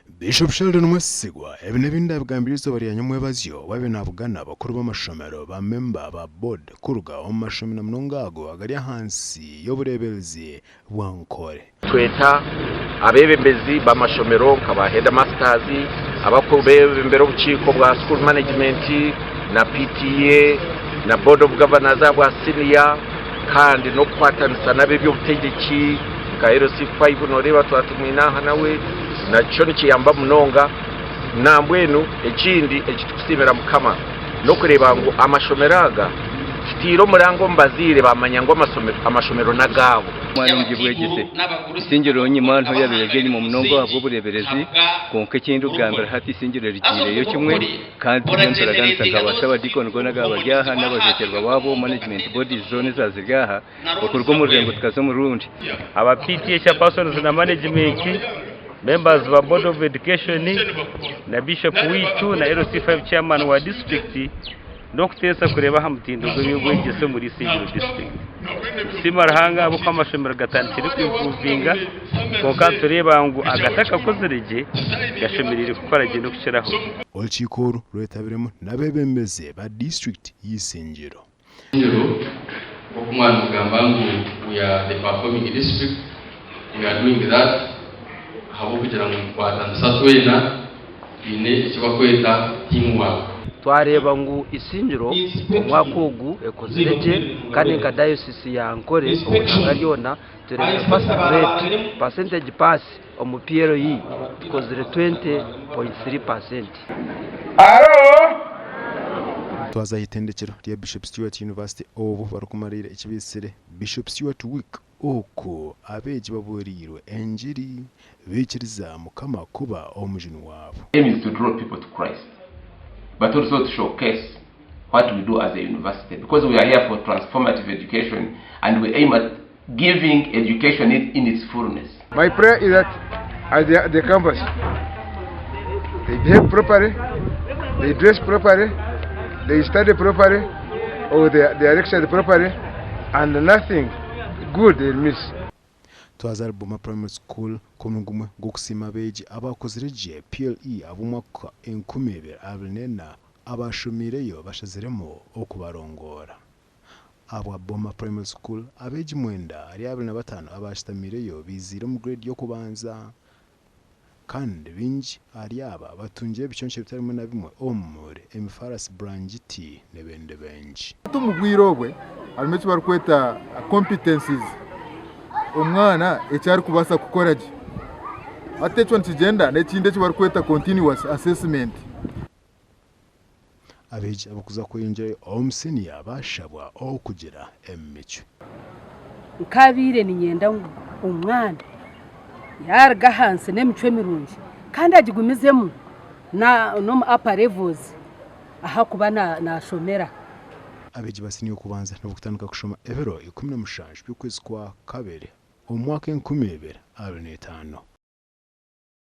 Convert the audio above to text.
Bishop Sheldon Mwesigwa ebi n'ebindi abigambire eizooba rya nyomwebazyo obu abaire nabugana abakuru b'amashomero, ba memba ba board kuruga omu mashomo na munonga ago agari ahansi y'obureeberezi bwa Nkore. Tweta abeebembezi b'amashomero nka ba headmasters, abarikubeebembera obukiiko bwa school management na PTA na board of governors ahabwa senior kandi n'okukwatanisa n'ab'eby'obutegyeki nka LC5 nooreeba twaba tumwine aha nawe nakyo nikiyamba munonga. Nambwenu ekindi eki turikusiimira Mukama n'okureeba ngu amashomero aga tutaire omuranga omu bazaire baamanya ngu amashomero n'agaabo. Omwana omu by'obwegyese, Isingiro enyima niho yaabaire eri enyima munonga ahabw'obureeberezi, kwonka eki ndikugambira hati Isingiro rigiireyo kimwe kandi turiyo nituraganisa nka ba Ssaabadiikoni boona abaaba bari aha n'abajwekyerwa baabo, management bodies zoona ezaaba ziri aha, okuruga omu rurengo tukaza omu rundi. Aba PTA chairpersons na management, members ba board of education na Bishop waitu na LC5 chairman wa district n'okuteesa kureeba aha mutindo gw'eby'obwegyese omuri Isingiro district. Nitusiima Ruhanga ahabw'okuba amashomero gatandikire ku improvinga kwonka nitureeba ngu agatakakozire gye gashemereire kukora gye n'okukiraho. Orukiiko oru rwetabiremu n'abeebembezi ba disiturikiti y'Isingiro. Isingiro nk'oku mwanimugamba ngu we are the performing district, we are doing that ahabw'okugira ngu nitukwatanisa twena twine eki barikweta team work. Twareeba ngu Isingiro omwaka ogu ekozire gye kandi nka Diocese ya Ankole omu ihanga ryona tureebire first grade percentage pass omu PLE tukozire 20.3 percent. Twaza aha itendekero rya Bishop Stuart University obu barikumariira eki beetsire Bishop Stuart Week oku abeegi babuuriirwe engiri baikiriza Mukama kuba omujuni waabo. Aim is to draw people to Christ but also to showcase what we do as a university because we are here for transformative education and we aim at giving education in its fullness. My prayer is that at the, the campus they behave properly, they dress properly, they study properly, or they, they are lectured properly, and nothing good they miss. Twaza ahari Boma Primary School kw'omuringo gumwe gw'okusiima abeegi abaakozire gye PLE ab'omwaka 2024 abaashomiireyo bashaziremu okubarongoora. Ahabwa Boma Primary School, abeegi mwenda ahari 25 abaashutamiireyo baiziire omu grade y'okubanza kandi baingi ahari aba batungire ebiconco bitari bimwe na bimwe omuri emifaarasi, burangiti n'ebindi bingi. Hati omu bwire obwe harimu eki barikweta competencies, omwana eki arikubaasa kukora gye. Hati ekyo nikigyenda n'ekindi eki barikweta continuous assessment. Abeegi abarikuza kweyongyerayo omu siniya baashabwa okugira emicwe. Nkaabaire niinyenda ngu omwana yaaruga ahansi n'emicwe mirungi kandi agigumizemu n'omu upper levels ahu arikuba naashomera. Abeegi ba siniya okubanza n'abarikutandika kushoma ebiro 17 by'okwezi kwa kabiri omu mwaka 2025.